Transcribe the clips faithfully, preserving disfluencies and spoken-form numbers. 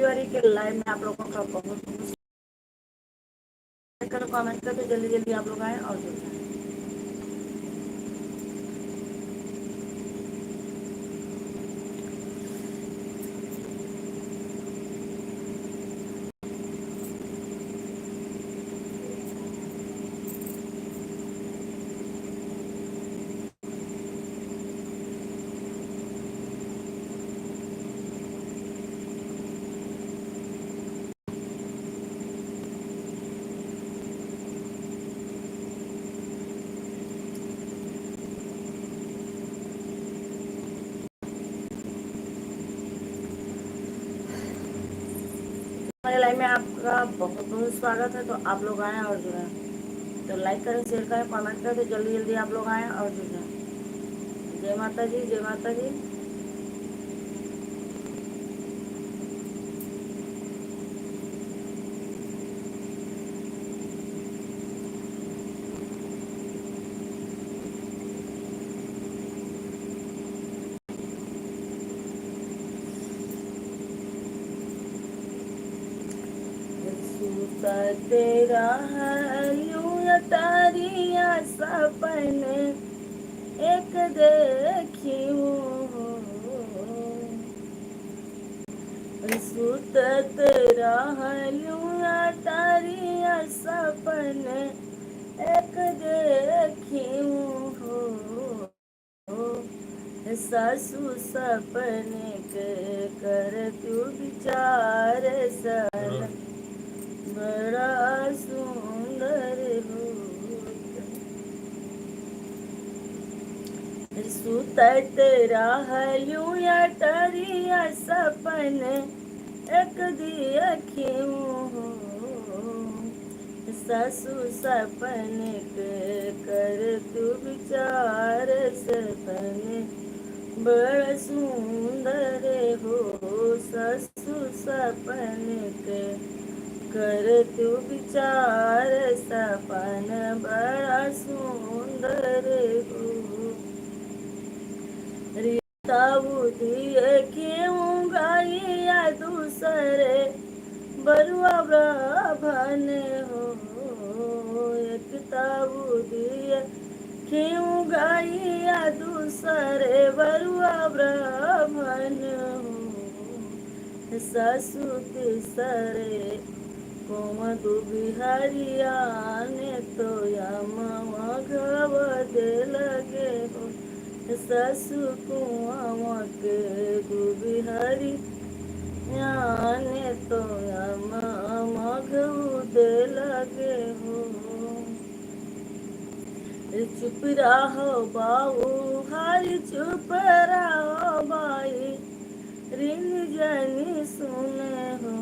फरवरी के लाइव में आप लोगों का बहुत बहुत स्वागत है। कमेंट करके जल्दी जल्दी आप लोग आए और जुड़ जाए। हमारे लाइव में आपका बहुत बहुत स्वागत है, तो आप लोग आए और जुड़े। तो लाइक करें, शेयर करें, कमेंट करें, तो जल्दी जल्दी आप लोग आए और जुड़ जाए। जय माता जी, जय माता जी। सुतत रहलू अटारिया सपन एक देखियो हो। सुतत रहलू अटारिया सपन एक देखियो हो। सासू सपन के करतु विचार सन बड़ा सुंदर होत। सुतत रहलू अटरिया सपन एक देखियो हो। सासू सपन के करतु विचार सपन बड़ा सुंदर हो। सासू सपन के करतु विचार सपन बड़ा सुंदर हो। ताऊ दिए क्यों गैया दूसरे बरुआ ब्राह्मण हो। एक ताऊ दिए क्यों गैया दूसरे बरुआ ब्राह्मण हो। सासू तीसरे कुआँ दुबिहरिया ने तो अमवा घव दे लगे हो। सासू कुआँ के दुबिहरिया ने तो अमवा घव दे लगे हो। चुप रहो बाऊ हरी, चुप रहो बाई, रिन जनी सुने हो।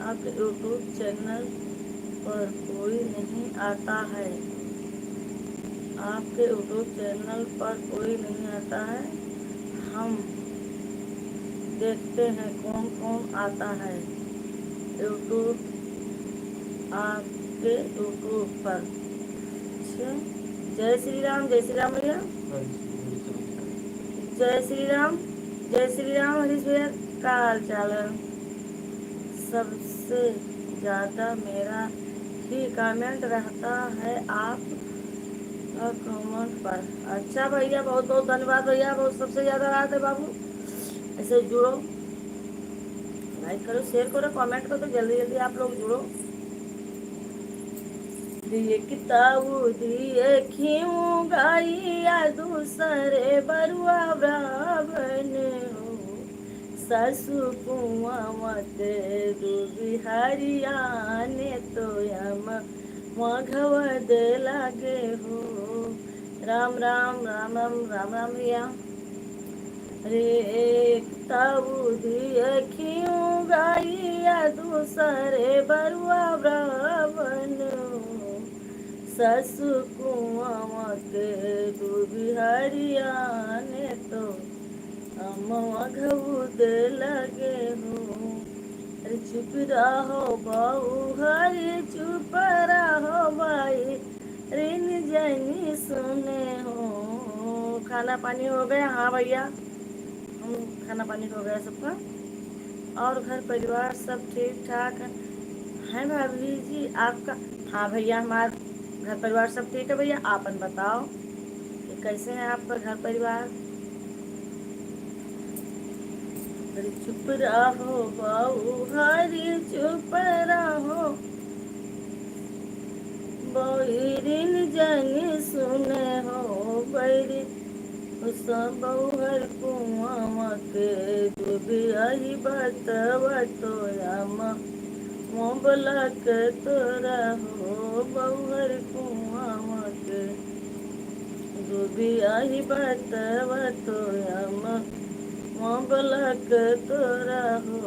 आपके YouTube चैनल पर कोई नहीं आता है, आपके YouTube चैनल पर कोई नहीं आता है। हम देखते हैं कौन कौन आता है YouTube, आपके YouTube पर। अच्छा, जय श्री राम, जय श्री राम भैया। हाँ जी, हाँ जी, चलो। जय श्री राम, जय श्री राम हरीश भैया, का हाल चाल है? सबसे ज्यादा मेरा ही कमेंट रहता है आप कमेंट पर। अच्छा भैया, बहुत बहुत धन्यवाद भैया, बहुत सबसे ज्यादा रहता है बाबू। ऐसे जुड़ो, लाइक करो, शेयर करो, कमेंट करो, तो जल्दी जल्दी आप लोग जुड़ो। दिए किताबू दिए क्यों गैया दूसरे बरुआ ब्राह्मण हो। सासू कुआँ मत दुबिहरिया ने तो अमवा घव दे लगे हो। राम राम, राम राम, राम राम भैया। रे एक ताऊ दिए क्यों गैया दूसरे बरुआ ब्राह्मण हो। सासू कुआँ के दुबिहरिया ने तो अमवा घव दे लगे हो। अरे चुप रहो बाऊ हरी, चुप रहो बाई, रिन जनी सुने हो। खाना पानी हो गया? हाँ भैया, हम खाना पानी हो गया सबका। और घर परिवार सब ठीक ठाक है भाभी जी आपका? हाँ भैया, हमार घर परिवार सब ठीक है भैया। आपन बताओ कि कैसे है आपका घर परिवार? अरे चुप रहो बउहर, चुप रहो, बहिरिन जनि सुने हो बैरी। उस बउहर कुआवा के दुबियाही बतवा तोरा मा, मोबला के तोरा हो बउहर कुआवा के दुबियाही बतवा तोरा मा, मोबला के तोरा हो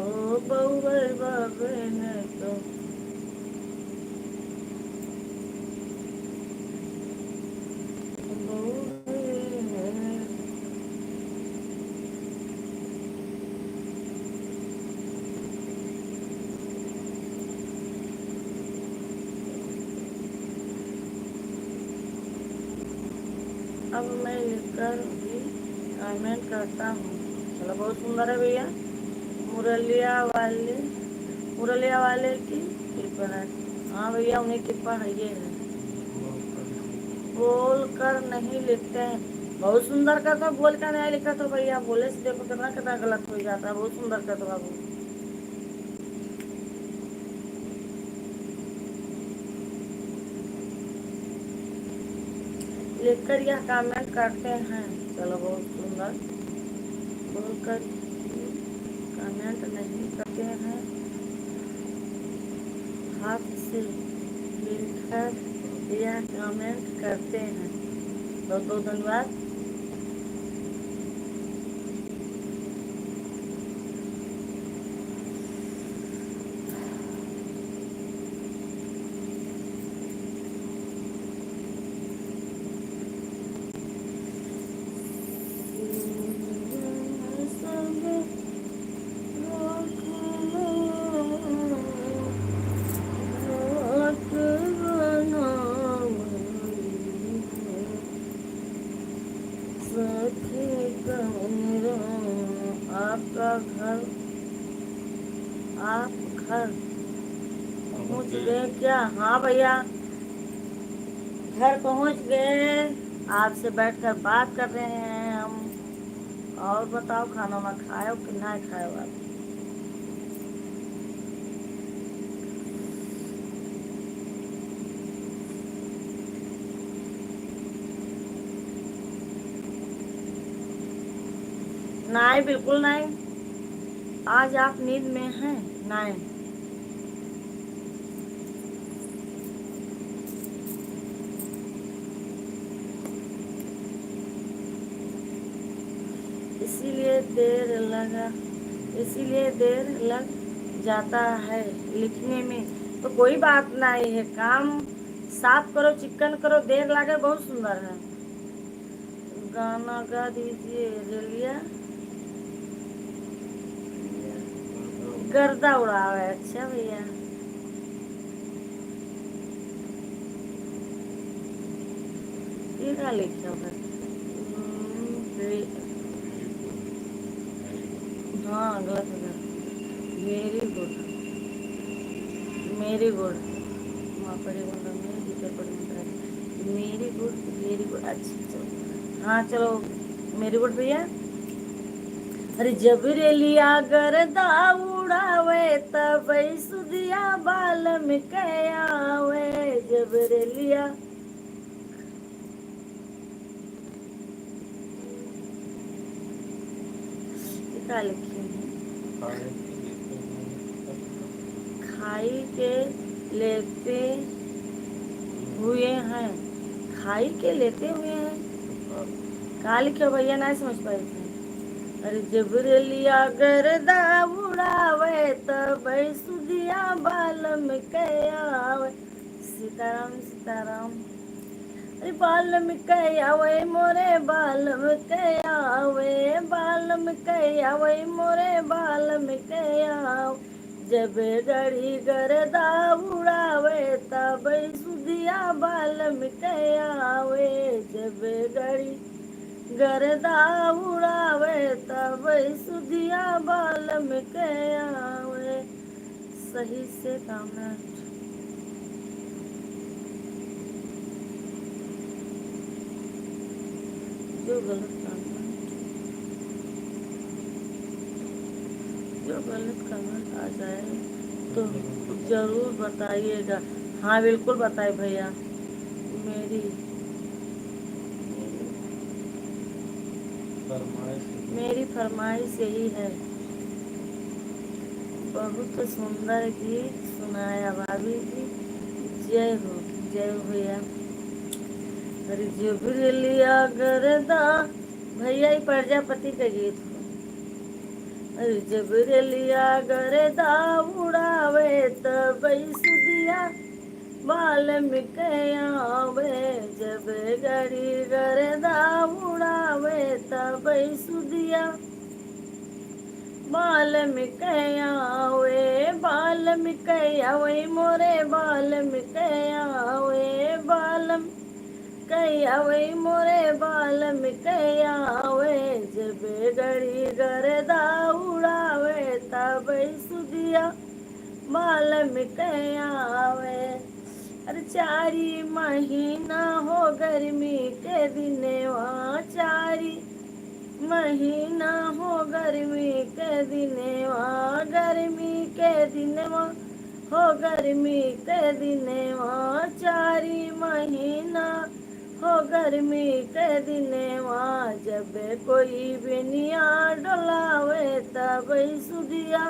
बउहर बाबे ने तो। अब मैं लिखकर भी comment करता हूँ। चलो, बहुत सुंदर है भैया। मुरलिया वाले, मुरलिया वाले की कृपा है। हाँ भैया, उन्हीं कृपा है, ये है। बोल कर नहीं लिखते हैं। बहुत सुंदर करत हो, बोल कर नहीं लिखत हो भैया। बोले से देखो कितना, कितना गलत हो जाता है। बहुत सुंदर करत हो बाबू। लिखकर यह comment करते हैं। चलो, बहुत सुंदर। बोलकर ही comment नहीं करते हैं, हाथ से मिलकर यह comment करते हैं। बहुत बहुत धन्यवाद। सखी कमरा, आपका घर, आप घर पहुँच गए क्या? हाँ भैया, घर पहुँच गए, आपसे बैठकर बात कर रहे हैं हम। और बताओ, खाना वाना खायो कि ना खायो आप? नहीं, बिल्कुल नहीं। आज आप नींद में हैं? नहीं। इसीलिए देर लगा, इसीलिए देर लग जाता है लिखने में। तो कोई बात नहीं है, काम साफ करो, चिक्कन करो, देर लागे, बहुत सुंदर है। गाना गा दीजिए रेलिया। गर्दा उड़ावे। अच्छा भैया, ये का लिखा है? हम्म, रे-, हाँ, गलत हो गया। Very good, very good। वहाँ पर एक बंदा में दीकर पर मिलता है। Very good, very good। अच्छा, चलो। हाँ, चलो, very good भैया। अरे, जब रेलिया गर्दा उड़ावे, तब सुधिया बालम के आवे। जब रेलिया ये का लिखे हैं? खाई के लेते हुए हैं। खाई के लेते हुए हैं? का लिखे भैया, नहीं समझ पाए थे। अरे, जब रेलिया गर्दा उड़ावे, तब सुधिया बालम के आवे। सीताराम, सीताराम। अरे बालम के आवे, मोरे बालम के आवे, बालम के आवे, मोरे बालम के आवे। जब गड़ी गर्दा उड़ावे, तब सुधिया बालम के आवे। जब गड़ी गर्दा उड़ावे, तब सुधिया बालम के आवे। सही से comment। जो गलत comment, जो गलत comment आ जाए तो जरूर बताइएगा। हाँ, बिल्कुल बताए भैया। मेरी, मेरी फरमाइश। मेरी फरमाइश यही है। बहुत सुंदर गीत सुनाया भाभी जी, जय हो, जय हो भैया। अरे जब रेलिया गरदा, भैया, ई प्रजापति के गीत हो। अरे जब रेलिया गरदा उड़ावे, तब सुधिया बालम के आवे। जब गड़ी गरदा उड़ावे, तब सुधिया बालम के आवे, बालम के आवे, मोरे बालम के आवे, बालम के आवे, मोरे बालम के आवे। जब गड़ी गरदा उड़ावे, तब सुधिया बालम के आवे। अरे चारी महीना हो गर्मी के दिनवा, चारी महीना हो गर्मी के दिनवा, गर्मी के दिनवा हो गर्मी के दिनवा, चारी महीना हो गर्मी के दिनवा। जब कोई बेनिया डोलावे, तब सुधिया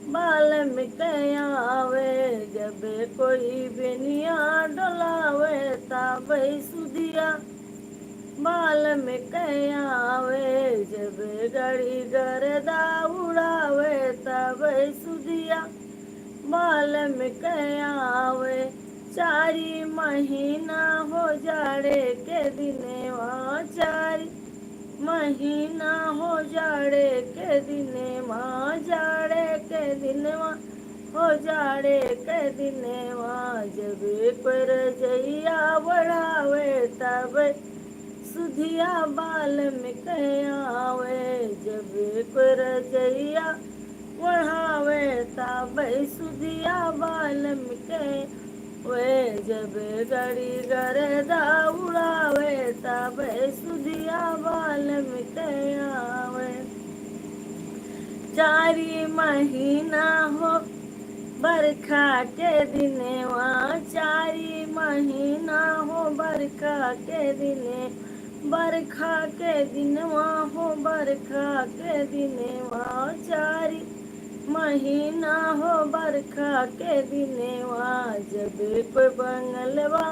बालम के आवे। जब कोई बेनिया डोलावे, तब सुधिया बालम के आवे। जब गड़ी गरदा उड़ावे, तब सुधिया बालम के आवे। चारी महीना हो जाड़े के दिनवा, चारी महीना हो जाड़े के दिनवा, जाड़े के दिनवा हो जाड़े के दिनवा। जब कोई रजइया बढ़ावे, तब सुधिया बालम के आवे। जब कोई रजइया बढ़ावे, तब सुधिया बालम के आवे। जब गड़ी गरदा उड़ावे, तब सुधिया बालम के आवे। चारी महीना हो बरखा के दिनवा, चारी महीना हो बरखा के दिने, बरखा के दिनवा हो, बरखा के दिनवा, चारी महीना हो बरखा के दिनवा। जब कोई बंगलवा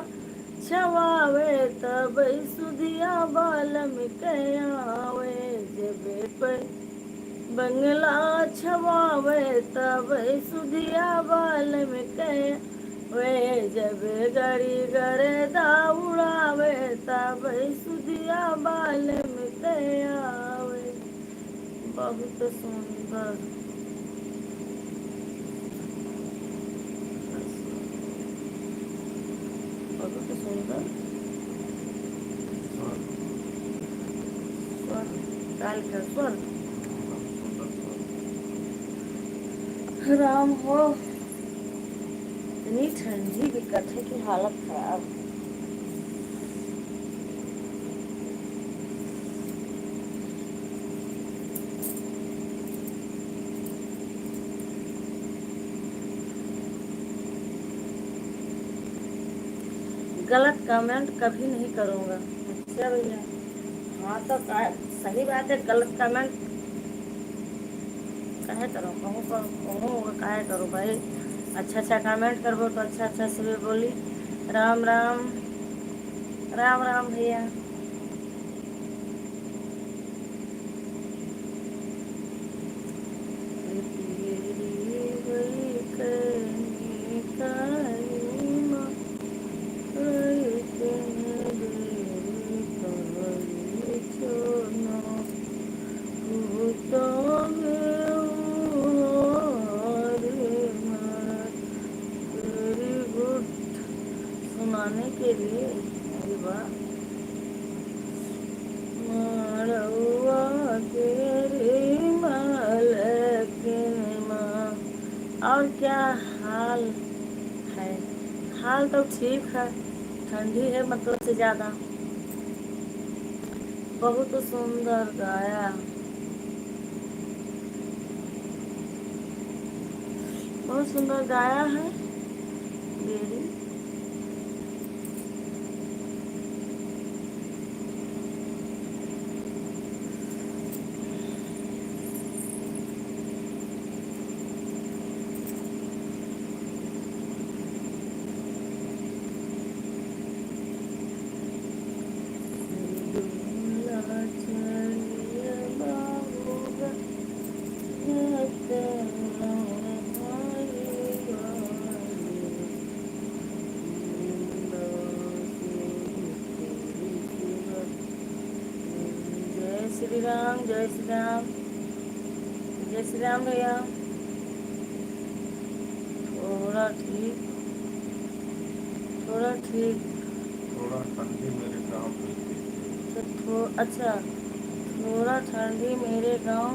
छवावे, तब सुधिया बालम के आवे। जब कोई बंगला छवावे, तब सुधिया बालम के आवे। जब गड़ी गरदा उड़ावे, तब सुधिया बालम के आवे। बहुत सुंदर, बहुत सुंदर। स्वर, काल का स्वर। राम हो, इतनी ठंडी बिकट है कि हालत खराब। गलत comment कभी नहीं करूँगा। अच्छा भैया, हाँ तो का, सही बात है, गलत comment काहे करो, कहूँ पर, कहूँ काहे करो भाई। अच्छा अच्छा comment करबो तो अच्छा अच्छा से भी बोली। राम राम, राम राम भैया। Very good। सुनाने के लिए, अरे वाह। मड़उआ के रे और क्या हाल है? हाल तो ठीक है, ठंडी है मतलब से ज्यादा। बहुत सुंदर गाया, बहुत सुंदर गाया है बेरी। जय श्री राम, जय श्री राम, जय श्री राम भैया। थोड़ा ठीक, थोड़ा ठीक। थोड़ा ठंडी मेरे गाँव भेज दीजिए। तो थो-, अच्छा, थोड़ा ठंडी मेरे गाँव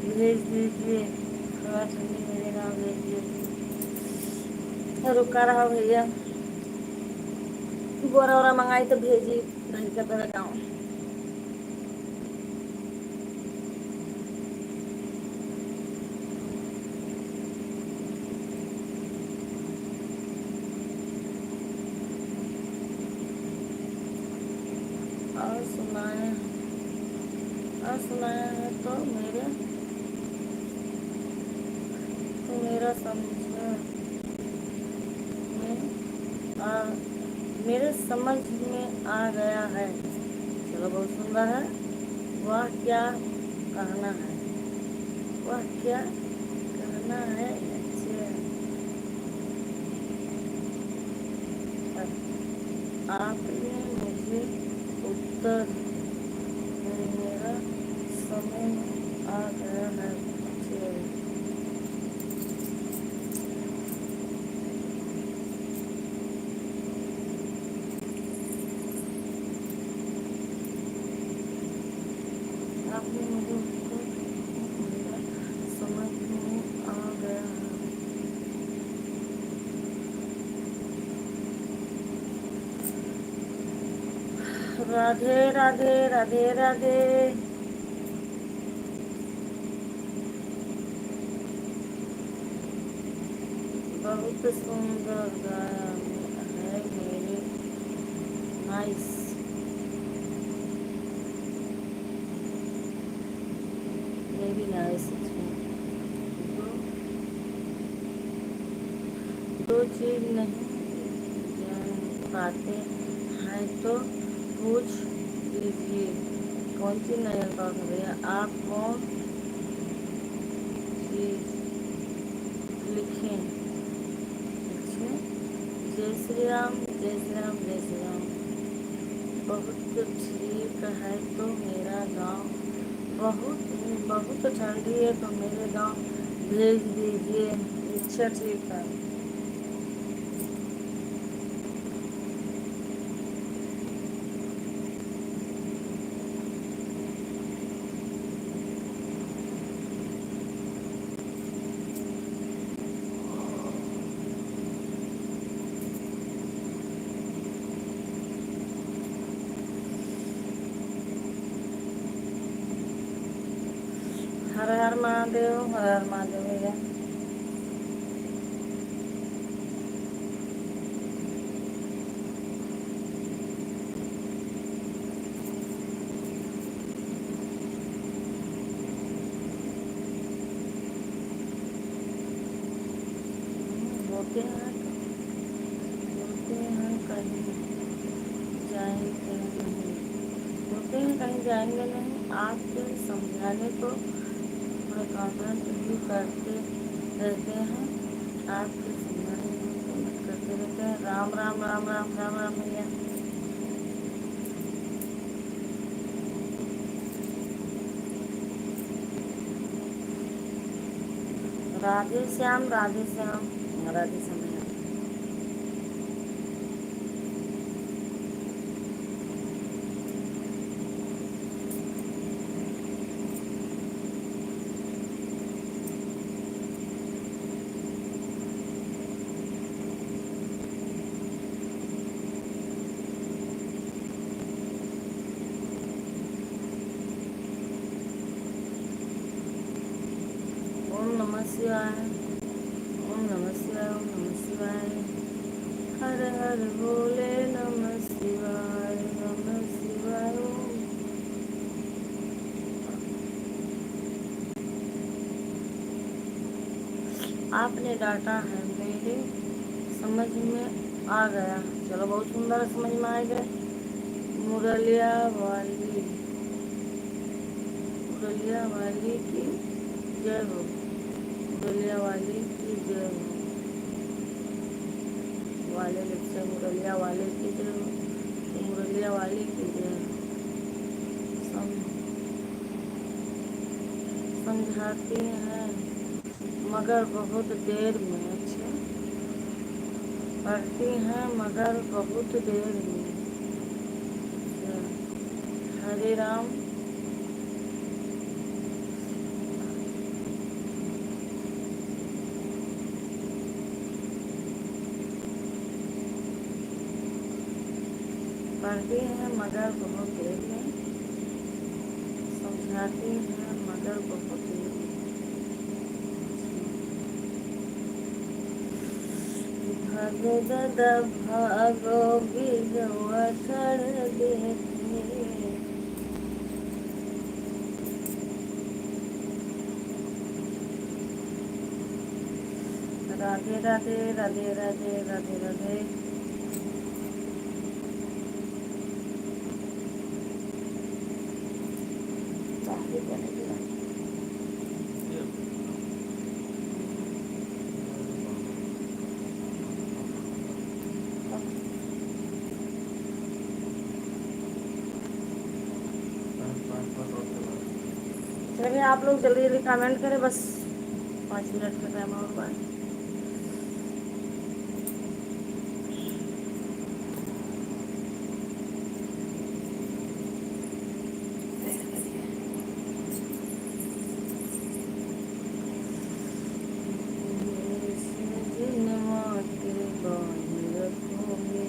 भेज दीजिए, थोड़ा ठंडी मेरे गाँव भेज दीजिए। रुका रहा भैया, बोरा वोरा मंगाई तो भेजी। घर के तरह जाऊं। और सुनाए, और सुनाए हैं तो मेरे, तो मेरा समझ में आ, मेरे समझ में आ गया है। चलो, बहुत सुंदर है। वह क्या कहना है? वह क्या कहना है? अच्छा, आपने मुझे उत्तर, मेरा समझ में आ गया है। अच्छा। आपने मुझे उसको मेरा समझ में आ गया है। राधे राधे, राधे राधे। बहुत सुंदर गाया है मेरे। Nice। ये भी nice है। दो, दो चीज नहीं जान पाते हैं तो पूछ लीजिए। कौन सी नजर बात हो रही है? आप कौन चीज लिखें? अच्छा, जय श्री राम, जय श्री राम, जय श्री राम। बहुत ठीक है तो मेरा गाँव, बहुत, बहुत ठंडी है तो मेरे गाँव भेज दीजिए। अच्छा, ठीक है। हर हर महादेव, हर हर महादेव भैया। होते हैं, होते हैं कहीं जाएंगे नहीं, होते हैं कहीं जाएंगे नहीं। आपके समझाने को थोड़ा comment भी करते रहते हैं, आपके समझाने को comment करते रहते हैं। राम राम, राम राम, राम राम भैया। राधे श्याम, राधे श्याम, राधे श्याम। शिवाय, ओम नमः शिवाय, ओम नमः शिवाय। हर हर भोले नमः शिवाय, नमः शिवाय, ओम। आपने डांटा है, मेरे समझ में आ गया। चलो, बहुत सुंदर समझ में आ गया। मुरलिया वाली, मुरलिया वाली की जय हो, मुरलिया वाली की जय हो। वाले लिखते हैं, मुरलिया वाले की जय हो, तो मुरलिया वाली की जय हो। सम-, समझाती हैं मगर बहुत देर में, अच्छा, पढ़ती हैं मगर बहुत देर में। अच्छा, हरे राम। पढ़ती हैं मगर बहुत देर में, समझाती हैं मगर बहुत देर में। भागो दादा भागो, बिरवा ठाड़ देखे। राधे राधे, राधे राधे, राधे राधे। चलिए, आप लोग जल्दी जल्दी comment करें, बस पाँच मिनट का टाइम और बा। सजनवा के बांध रखूंगी,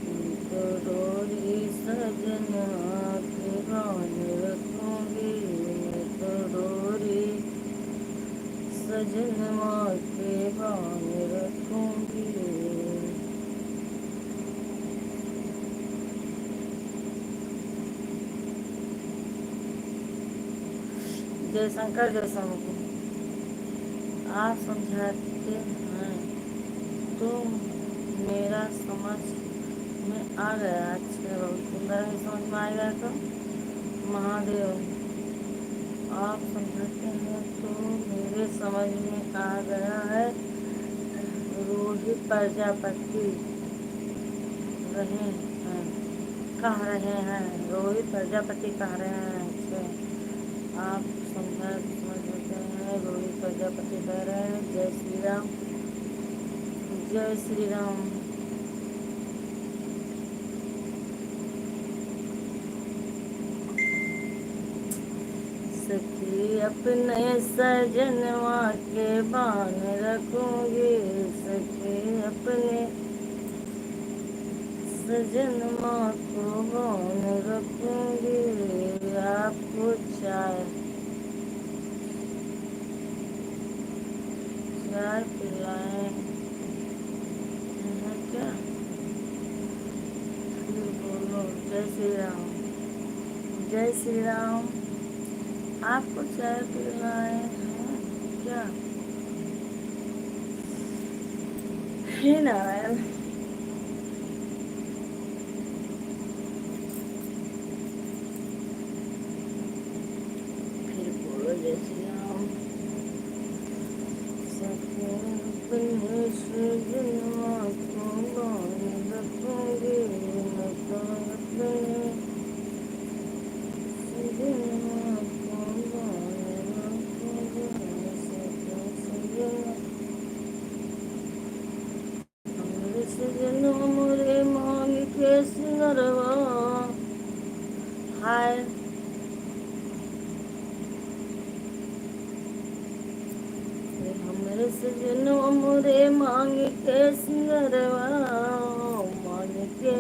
मैं तो डोरी सजनवा के बांध रखूंगी, मैं तो डोरी सजनवा के बांध रखूंगी। जय शंकर, जय शंकर। आप समझाते हैं तो मेरा समझ में आ गया। अच्छा, बहुत सुंदर है, समझ में आ गया तो महादेव। आप समझाते हैं तो मेरे समझ में आ गया है। रोहित प्रजापति रहे हैं, कह रहे हैं, रोहित प्रजापति कह रहे हैं। अच्छा, आप समझा, समझ लेते हैं, रोहित प्रजापति कह रहे हैं। जय श्री राम, जय श्री राम। सखी अपने सजनवा के बांध रखूंगी, सखी अपने सजनवा को बांध रखूंगी। आपको चाय, चाय पिलाए हैं क्या? फिर बोलो, जय श्री राम, जय श्री राम। आपको चाय पिलाए हैं क्या? हे नारायण। फिर बोलो, जय श्री राम। सपने अपने सजनवा को बांध रखूंगी, मैं तो अपने सजनवा को बांध रखूंगी, मैं तो सजना। हमरे सजनवा मोरे मांग के सिंगरवा। हाय। हमरे सजनवा मोरे मांग के सिंगरवा, मांग के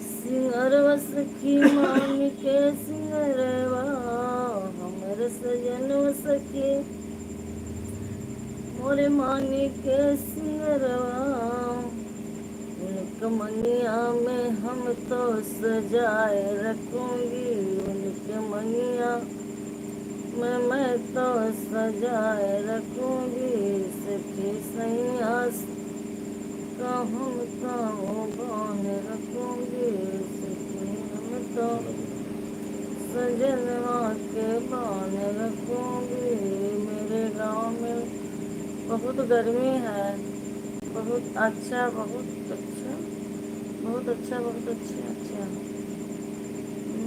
सिंगरवा सखी, मांग के सिंगरवा। हमरे सजनवा सखी, मोरे मांगी के सिंगरवा, उनके मंगिया में हम तो सजाए रखूंगी, उनके मंगिया में मैं तो सजाए रखूंगी। सखी सैया का हम तो बांध रखूंगी, सखी हम तो सजनवा के बांध रखूंगी। मेरे गांव में बहुत गर्मी है। बहुत अच्छा, बहुत अच्छा, बहुत अच्छा, बहुत अच्छा, अच्छा।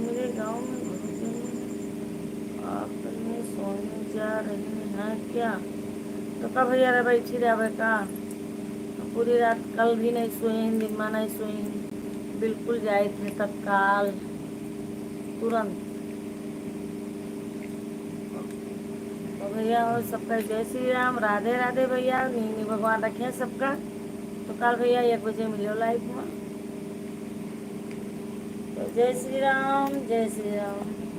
मेरे गांव में बहुत गर्मी है। आप कहीं सोने जा रही हैं क्या? तो का भैया रे, बैठी रहबे का? पूरी रात कल भी नहीं सोई, दिन में नहीं सोई, बिल्कुल जाए थे तत्काल, तुरंत। तो भैया हो सबका जय श्री राम, राधे राधे भैया, नीनी भगवान रखे सबका। तो कल भैया एक बजे मिलो लाइव में। तो जय श्री राम, जय श्री राम।